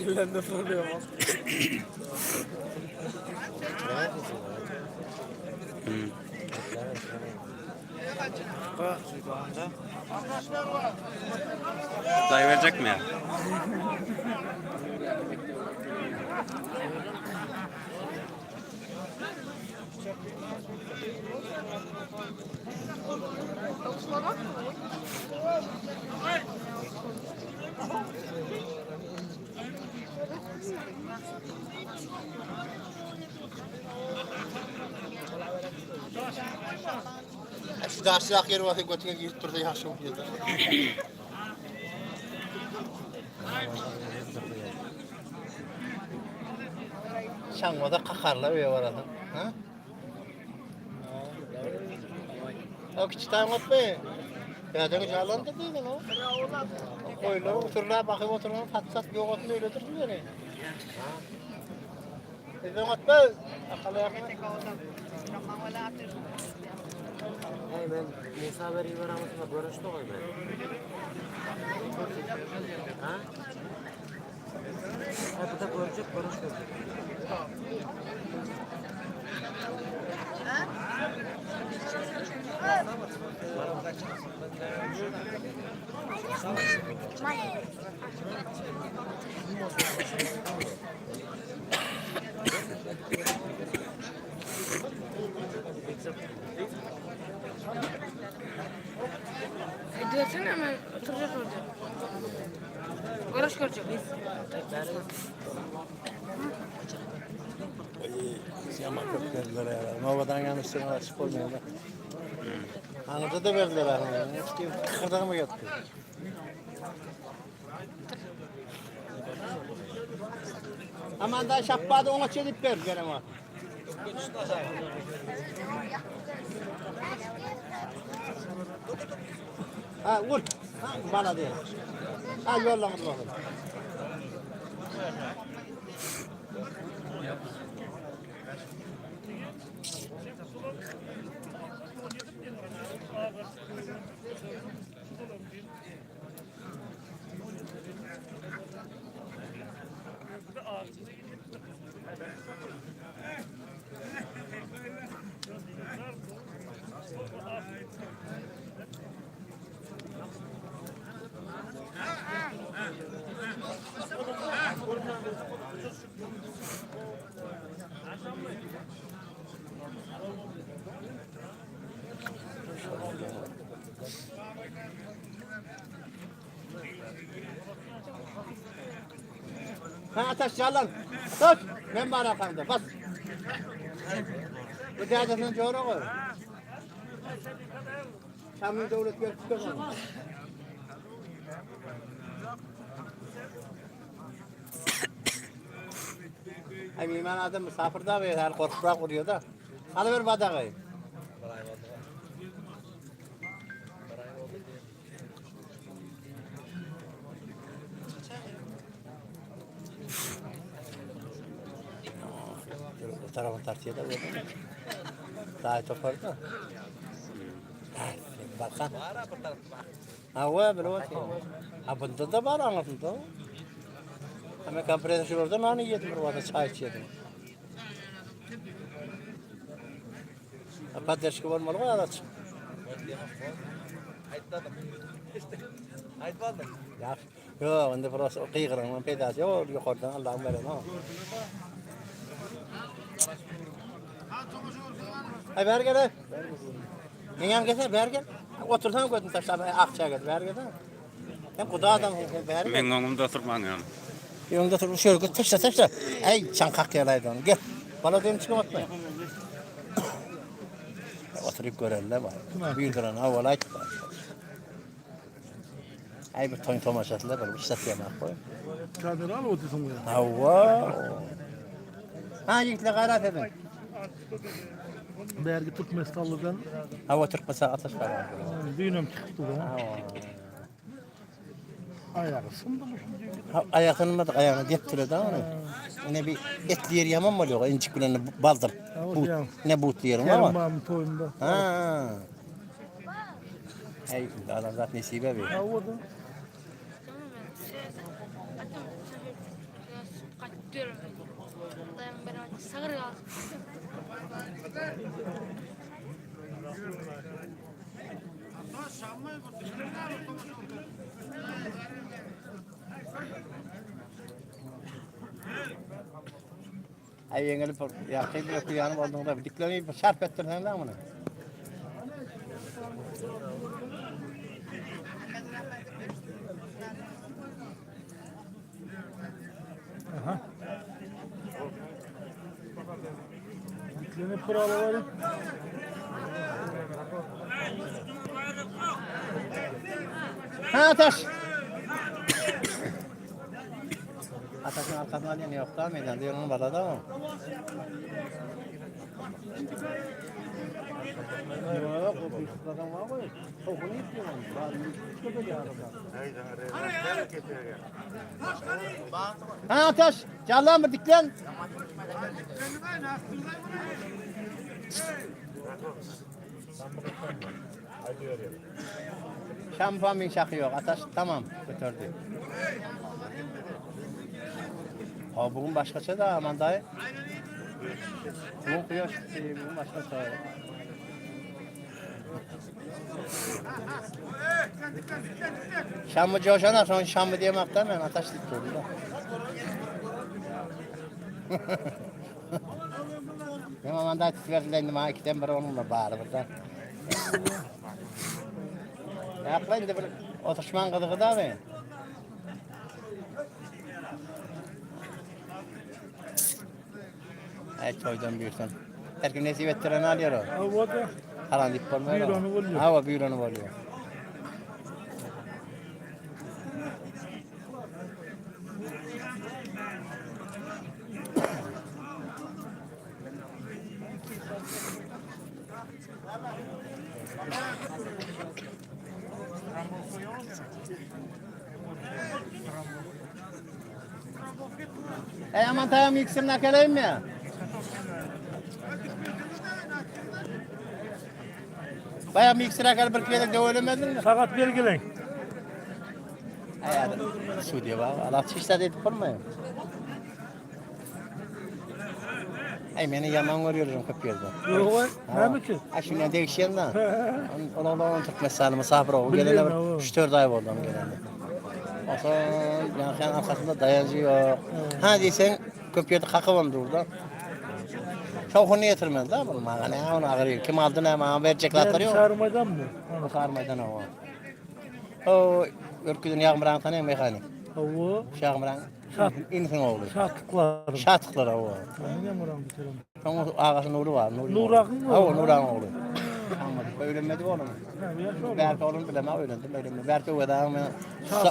Kellemde problem yok. Dayı verecek mi ya? Şu daşrak ýeri bolsa götüňe girip dursa ýagşy bolýar. Şaňmada kakarlar öýe barasyn. Ha? O kiçi taň otmy? Ýa-da jalandy diýdim o. Goýlar oturlar bakyp oturman sat sat ýok otmy öýle dursun ýeri. Bizden otma. Akala ýakyn. Hey men Musa beri baramyzda görüşdi goý men. Ha? Ha bu da görjek görüş görjek. Diýsene men oturjak orada. Görüş görjek. Yaman köp berdiler ya. Novadan yanlışlıkla açık olmuyor da. Anıda da berdiler ha. Hiç kim kıkırdağı mı yattı? Aman da şappadı ona çelip ber gene var. Ha vur. Ha, bana değil. Ha yollamız bakalım. Ha ateş yalan. Tut. Ben var arkamda. Bas. Bu derdesinden çoğunu koy. Şam'ın devlet gelip tutamam. Ay meyman adam misafir da ve her korkurak vuruyor da. Alıver badağı. O tarafın tartıya da vurdu. Daha topardı. Balkan. Ha o bilip Ha bunda da var anlatında. Ama kompresor şurada nane yedim bir vada çay içiyordum. Поддержка bolmaly goý azajyk. Ýa, ýok, indi biraz gygyrynyň peýdasy ýok, ýokardan Allahyň bereni o. Aý bäri gel. Meňem gelsene bäri gel. Otursaň götüni taşlap akça gel bäri gel. Sen guda adam sen bäri gel. Meň öňümde oturmaň ýa. Öňde otur şöyle göt taşla taşla. Aý çaň kakýarlaýdy ony. Gel. Bala diýen çykyp atma. Oturyp görelle bar. Büyüdüren awal aýt. Aý bir toýun tomaşasyna bir işlet ýamak goý. Kamera alyp otyrsyň bu. Hawa. Ha ýigitler gaýrat ediň. Bergi Türkmenistanlydan. Hawa Türkmenistan ataş bar. Düýnem çykypdy da. Hawa. Aýagy syndymy Ha, aýagy synmadyk, aýagyny depdire da ony. Ine bir etli ýeri ýaman bolýar, injik bilen baldyr. But, ne butly ýeri bar. Kerim toýunda. Ha. Hey, adamzat nesibe bir. Hawa da. Diyorum. Dayan ben sağır kalsın. Ay ýeňil bir ýakyn bir ýanyp aldyňda bir diklenip bir şarp etdirseň da muny. Aha. Diklenip buraları. Ha Ataş. Ataşın arkasına alyan yok da meydan diyor onun barada mı? Yok o bir sıradan var mı? Kokunu istiyor onu. Bari bir köpek yarım. Ha Ataş, canlan mı diklen? Şampuan min şakı yok. Ataş tamam götürdü. Ha bugün başkaça da aman dayı. Bugün kuyaş, bugün başkaça. Şamı coşana son Şamı diye maktan ben Ataş dik durdu da. Ben aman dayı titverdiler ha ikiden biri onunla bağırı burada. Yaplayın da bir oturuşman kılığı da be. Evet toydan büyürsen. Her kim nesip ettiren alıyor o. Havada Haran dip olmuyor. Büyür onu oluyor. Hava büyür onu oluyor. Ey aman tayam yıksın nakaleyim ya. Baya mikser akar bir kere de ölemedin mi? sakat belgelen. Ay adam Suudiye bak. Allah çişte edip olmuyor. Ay beni yaman görüyorum köp yerde. Yok o. Ne biçim? Ha şuna değişen da. Ona ona ona Türkmenistanlı misafir o. Biliyorum, Gelene o. bir 3-4 ay oldu onun gelene. Olsa yani arkasında dayancı yok. Ha diysen köp yerde kakıvam durdu. Şohunu getirmez da bunu bana ne onu ağrıyor. Kim aldı ne bana verecekler yok. Sarmadan mı? O sarmaydan o. O ürküdün yağmıran tanıyor mekanik. Hava Yağmıran Şat. insin oğlu. şatlıklarım. Şatıklar o. Ne muram bitirim. Onun ağası Nuri var. Nuri Nur Akın mı? Ha o Nurhan oğlu. Anladım. Öğrenmedi oğlum. Ne yaş oldu? Berk oğlum bilemem öğrendim öğrendim. Berk o kadar ama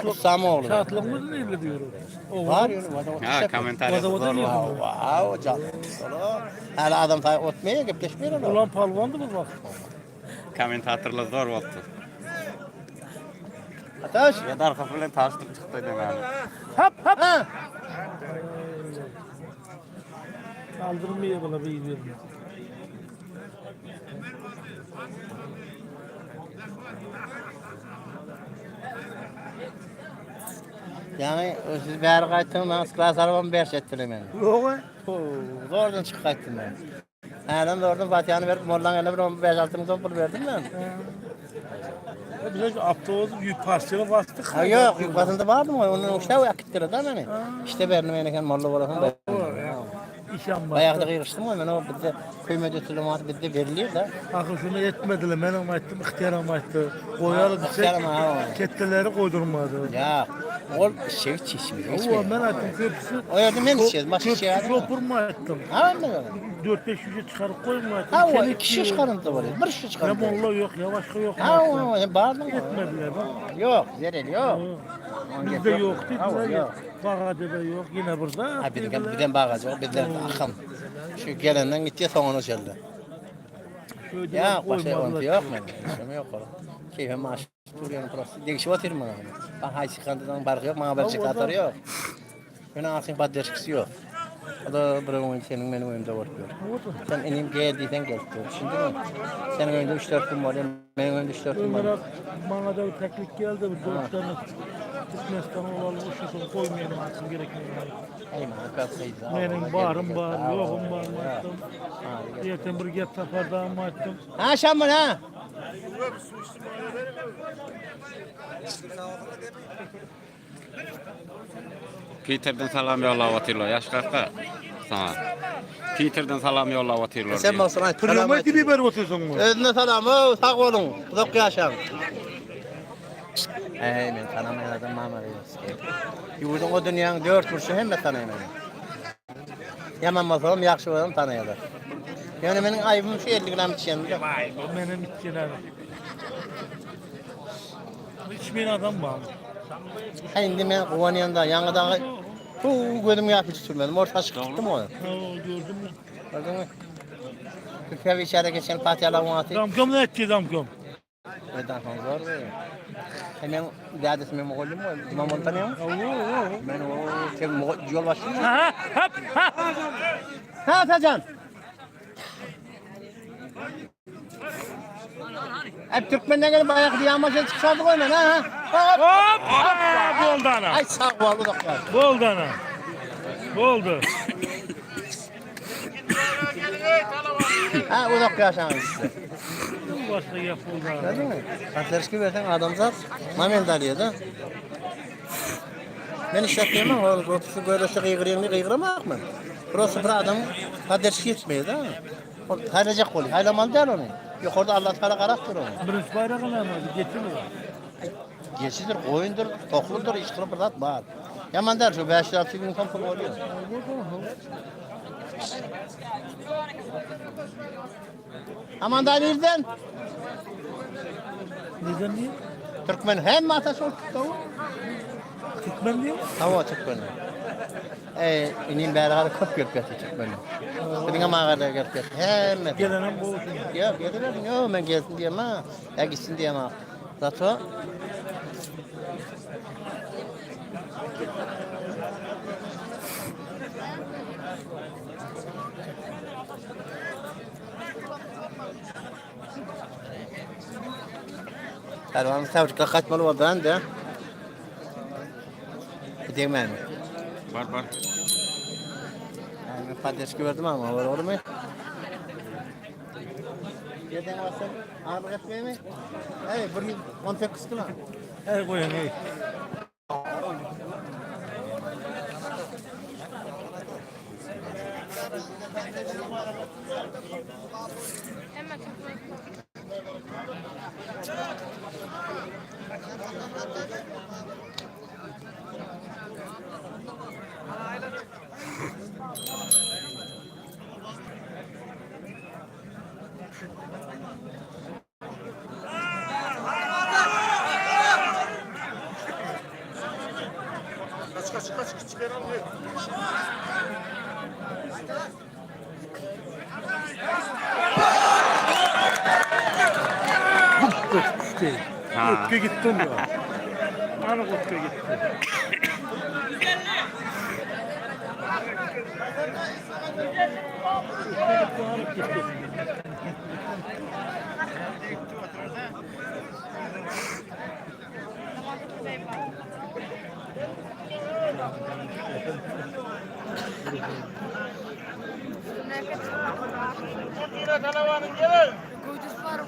Usam oğlu. Şatlığımız ne diyorum. O Var ya var. Ha kommentariy Vada vada zor diyor. oldu. Wow, can. Hala adam tay otmaya gepleşmiyor oğlum. Ulan palvandı mı bak? Kommentatorlar zor oldu. Ataş. Ya da arkası bilen tanıştırıp çıktı dedim Hap hap. Ha. Kaldırmıyor bana bir gidiyorum. Yani siz beri qaytdın, ben klas arabamı berş ettiler beni. Yok Oo, Zordan çıkıp qaytdım ben. Aynen zordan Fatiha'nı verip Mollan eline bir 15-6 ming so'm pul verdim ben. Biz avtobus yük parçalı bastık. Ha yok, yük basında vardı mı? Onun işte o akıttırdı da beni. İşte benim eken molla olasın da. İş yanmaz. Bayağı da kıyıştım ama ben o bizde köy müdürlüğü bizde veriliyor da. Akıl şunu etmediler. Ben ama ettim, ihtiyar ama etti. Koyarız İhtiyar ama, ha. Ketteleri koydurmadı. Ya ol şey çişmiyor. O ben ettim köprüsü. O yerde men içeceğiz, başka şey Köprüsü yok. şopur mu ettim? Ha ben de. 4-5 yüze çıkarıp koyma ettim. Ha o Çelik iki diyor. şiş çıkarıntı var. Bir şiş Ya çıkarıntı. molla yok ya başka yok. Ha o sen bağırdın mı? Etmediler bak. Yok, zerel yok. Bizde yok Ha, o dediler. yok. Bağcı'da yok yine burada. Ha bir de bir de bağacak, bir de akım. Şu gelenden gitti sonunu geldi. Şöyle Ya başka koymadılar. yok yok mu? Şey yok oğlum. Keyfe maaş duruyorum prosto. Değişip oturma bana. Ben hay çıkandıdan barkı yok, bana verecek atarı yok. Ben asın paddeşkisi yok. O da bir oyun senin benim önümde oturuyor. Sen enim geldiysen gel diyor. Şimdi mi? Senin önünde 3-4 gün var, benim önümde 3-4 gün var. Ömer'e bana da bir teklif geldi. Bir dört tane. Türkmenistan olaly uşasyn goý meniň atym gerek meniň aýtdym. Meniň Meniň barym bar, ýogum bar aýtdym. Erten bir gep tapardam aýtdym. Ha Şamil ha. Peterden salam ýollap otyrlar. Ýaş kaka saňa. Peterden salam ýollap otyrlar. Sen bolsun aýt. Prýomoý TV berip otyrsyňmy? Özüne salam, o, sag boluň. Uzak ýaşaň. Eý, men tanamaýan adam mama diýýär. Ýurduň o dünýäň dört burçy hemme tanaýar meni. Ýaman bolsam, ýagşy bolsam tanaýarlar. Ýöne meniň aýbym şu 50 gram içýänimde. Waý, bu menem içýän. İçmeýän adam bar. Ha indi men guwanýan da, ýaňy dagy bu gözüm ýapy tutulmadım. Orta çykyp gitdim o. Ha, gördüm mü? Gördün mü? Türkiye içeri geçen Fatih'la Muat'ı. Damkom ne etti damkom? Neden zor be. Hemen dädesi men mugallym goý. Imam ony tanýaňmy? Men o sen ýol başçymy? Ha, hop, ha. Ha Atajan. Hep Türkmenden gelip ayak diýen çıkşardy goý men ha. Hop! Hop! Boldy ana. Ay sag bol uzak ýaş. Boldy ana. Boldy. Ha uzak ýaşaň size. Başga gep boldy ana. Gördün mü? Paterski versen adamzat moment alıyor da. Men işletmeyemem. O gopusu göresi gıygırıyını gıygıramak mı? Burası bir adam paterski yetmiyor da. O haylacak oluyor. Haylamalı değil onu. Yukarıda Allah Teala karaktır onu. Birinci bayrağı näme? Getir mi? Geçidir, koyundur, tokludur, işkili bir zat var. Yaman der şu 5-6 gün son pul oluyor. Aman da nereden? Neden diye? Türkmen hem atası oldu. Türkmen diye mi? Tamam Türkmen. Ey, inim beri köp gelip geldi Türkmen. Senin ama ağırlığa gelip geldi. Hem Gelenem bu olsun. Yok geliverin yok ben gelsin diyemem ha. Ya gitsin diyemem. Zato Pervanı tebrik kaçmalı oldu ben de. Gideyim mi? Bar bar. Yani patates gördüm ama var olur mu? Yerden alsam ağırlık etmeye mi? Hey, 118 kilo. Hey koyun hey. Hemme Türkmen. Gitti. Ha. Ötke gittim ya. Anık ötke gitti. Ötke gitti, anık gitti. Göğdüs var mı?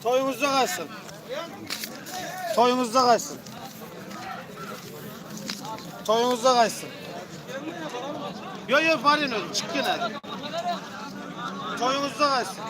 Toyumuzda kalsın. Toyumuzda kalsın. Toyumuzda kalsın. Yo yo barın oğlum çık gene. Toyumuzda kalsın.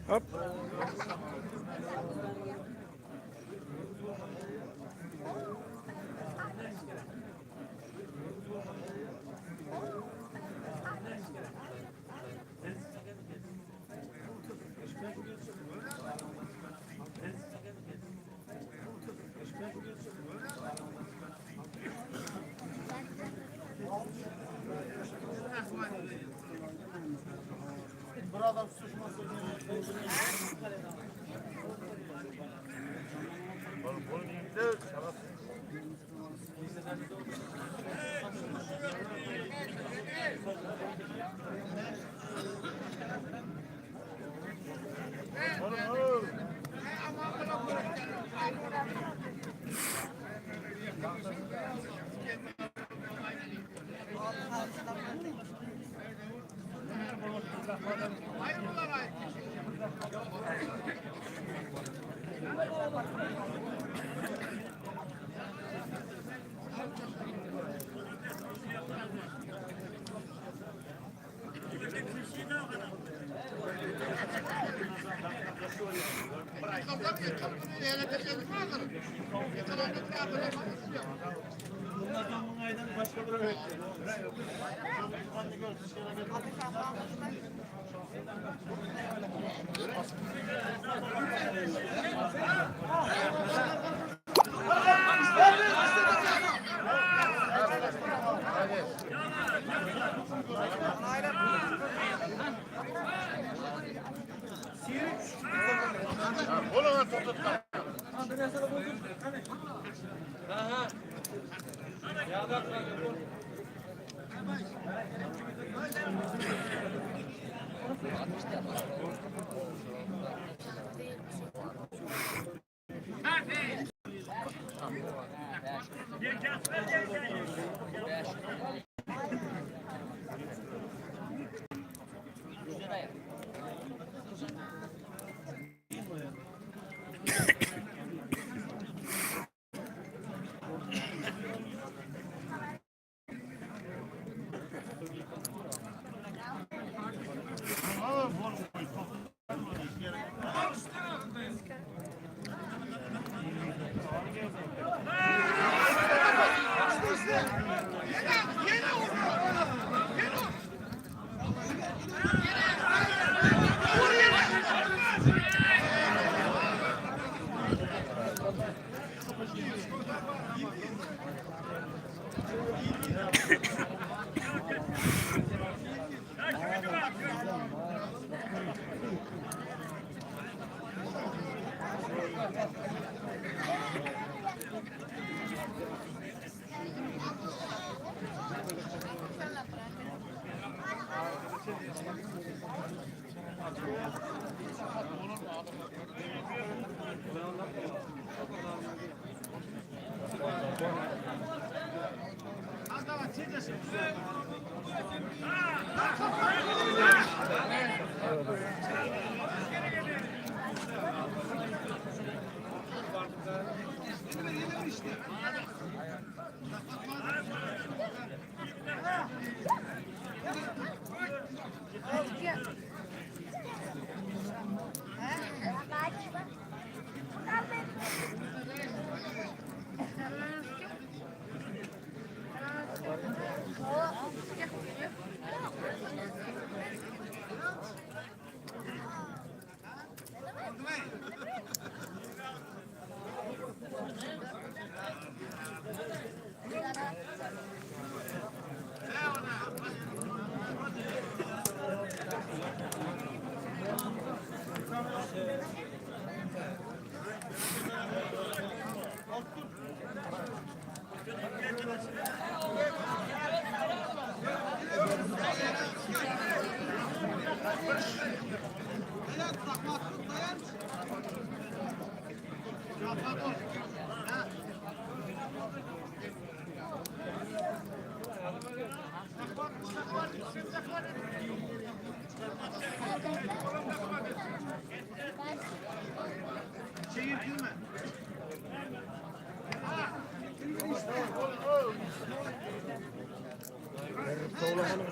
Hop.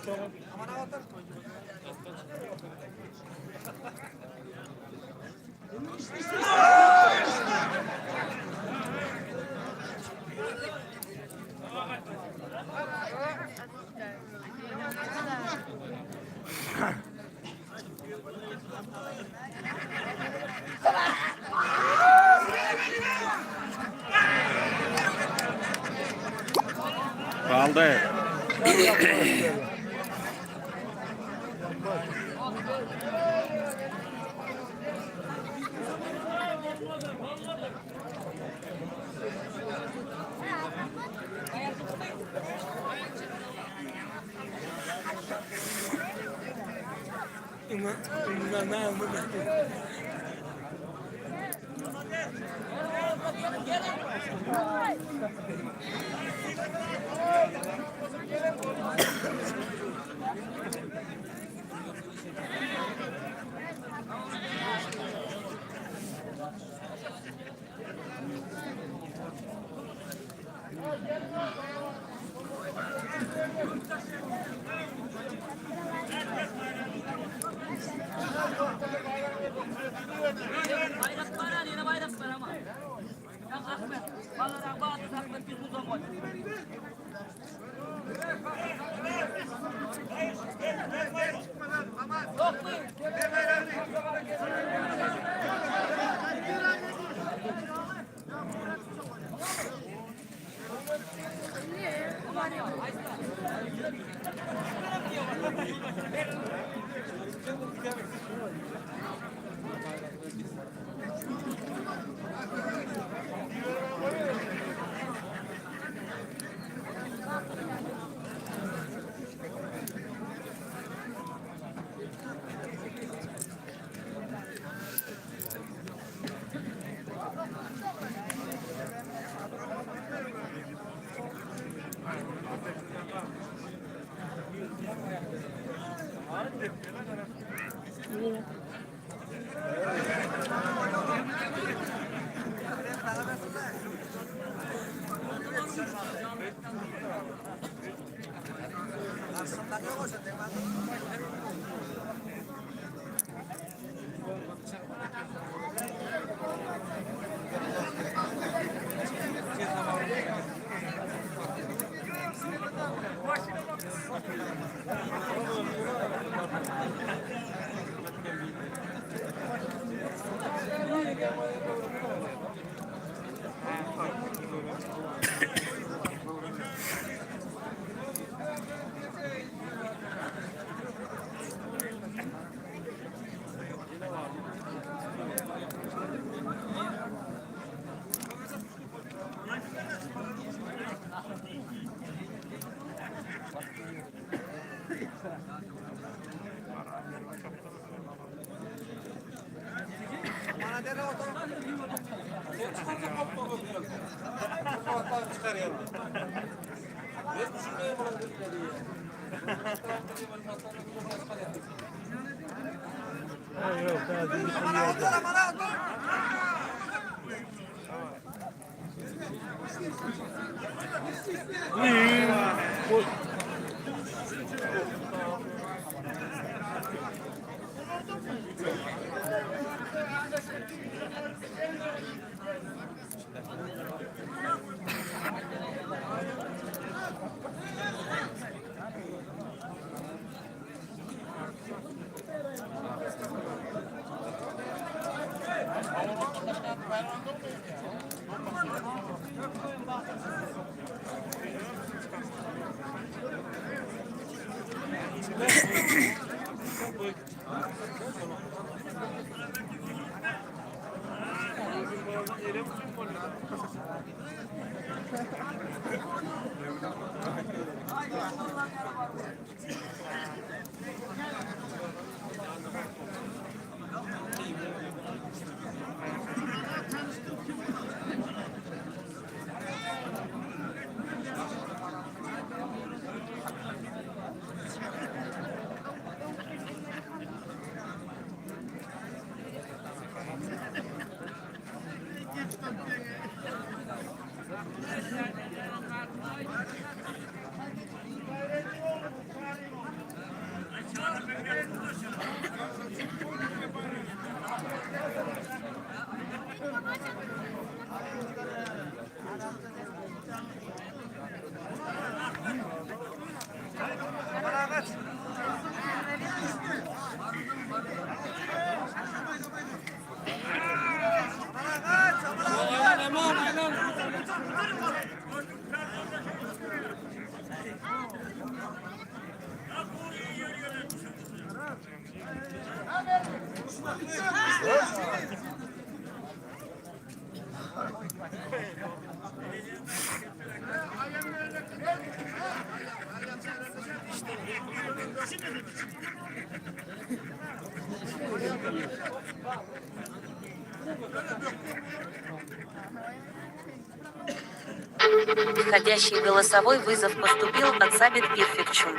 Galdy. Yok, daha değil. Bir yerde. Входящий голосовой вызов поступил от Сабит Перфекчун.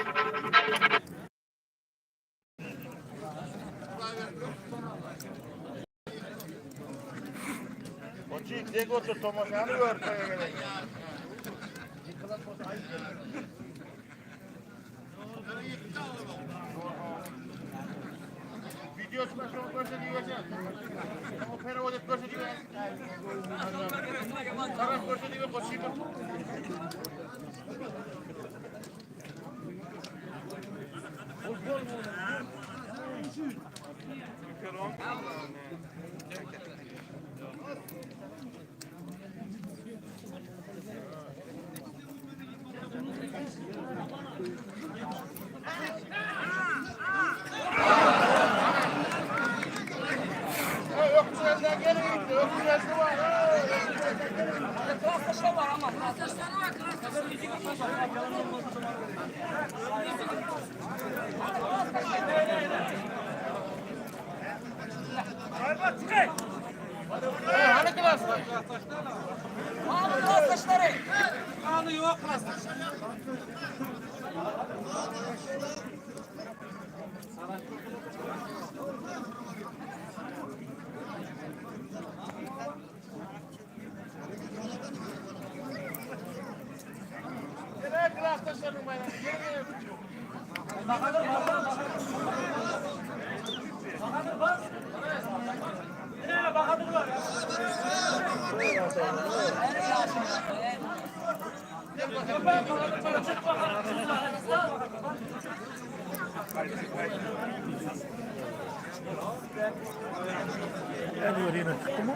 Hadi ýene çykdymy?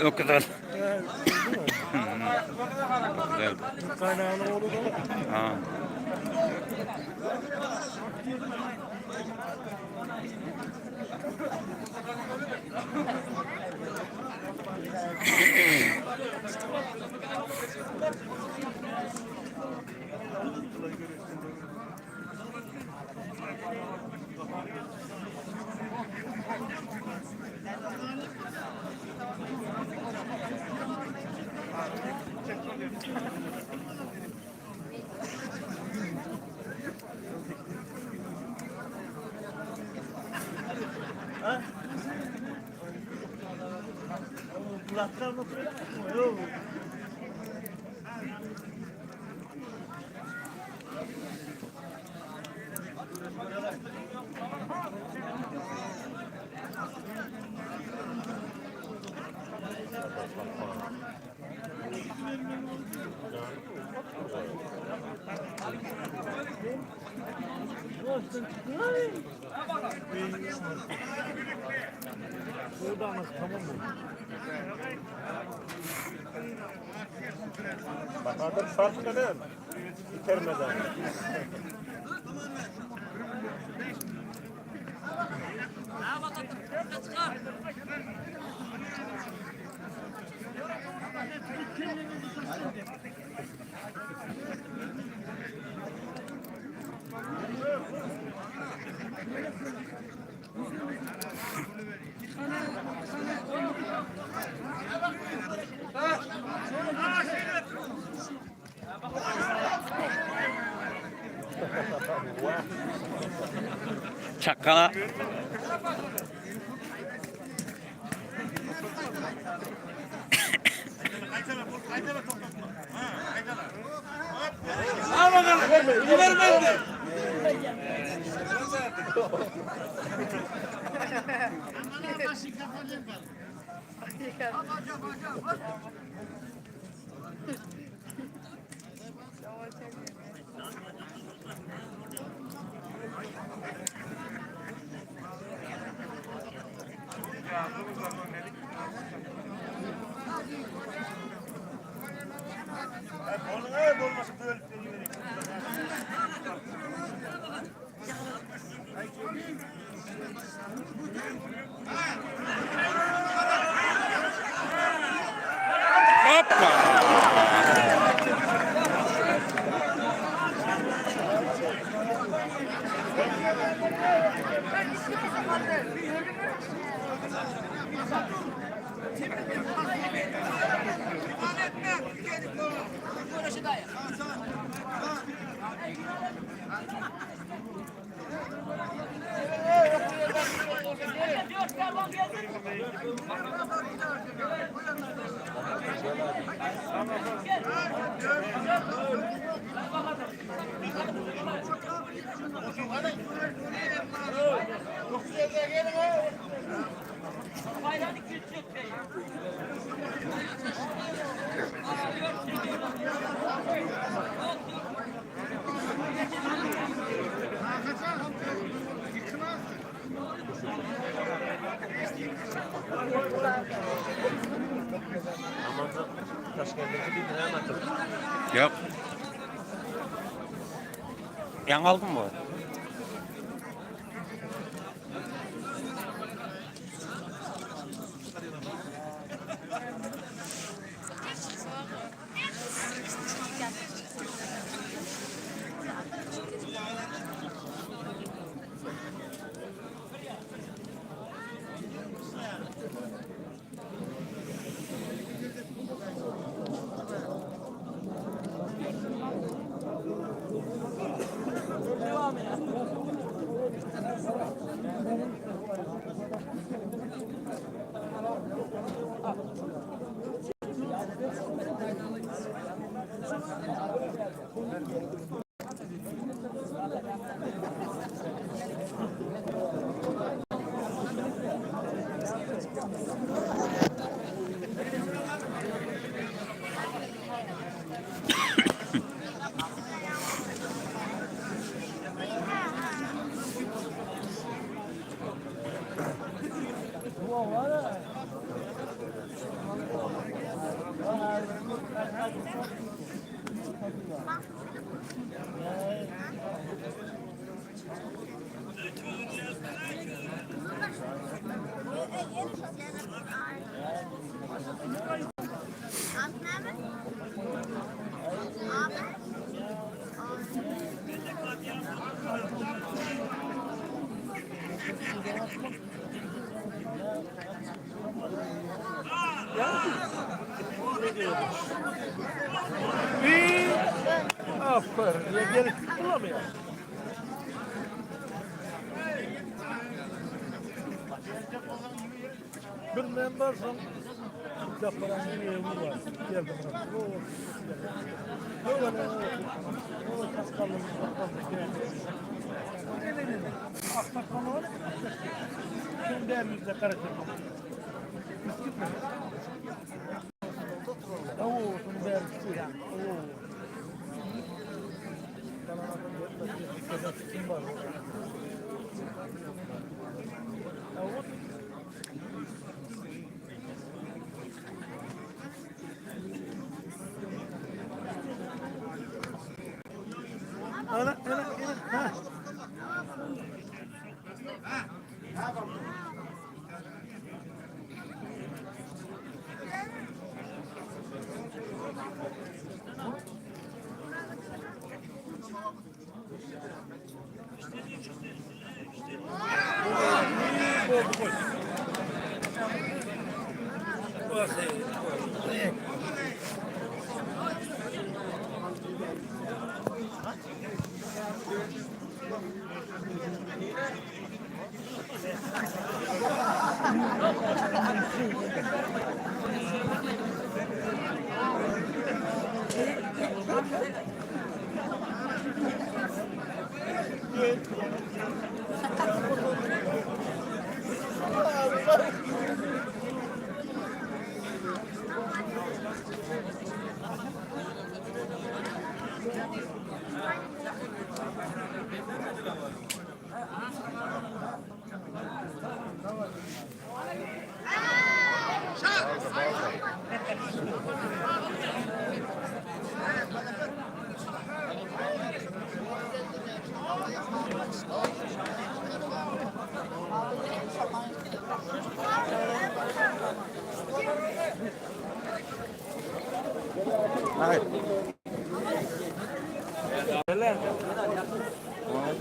Öküz. Güzel. Kaynağını oğlu da. Ha. Kulaklarını oturuyor. Yok. Buradan tamam mı? Bahadır sarkıdan bitirmeden. Çakala. Ýok. Ýaňy aldym bu. Aferin. Ya gelip bulamıyor. Bir ben varsam yaparan bir evi var. Geldim. O Ne ne ne ne. Aksakallı var. Şimdi elimizde karıştırma. Bisküvi mi? Oo, şunu beğenmiştim. Oo. Kim var? Ana, ana, ana, ha.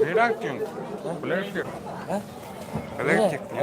Nereye gittin? Buraya gittin. Nereye gittin?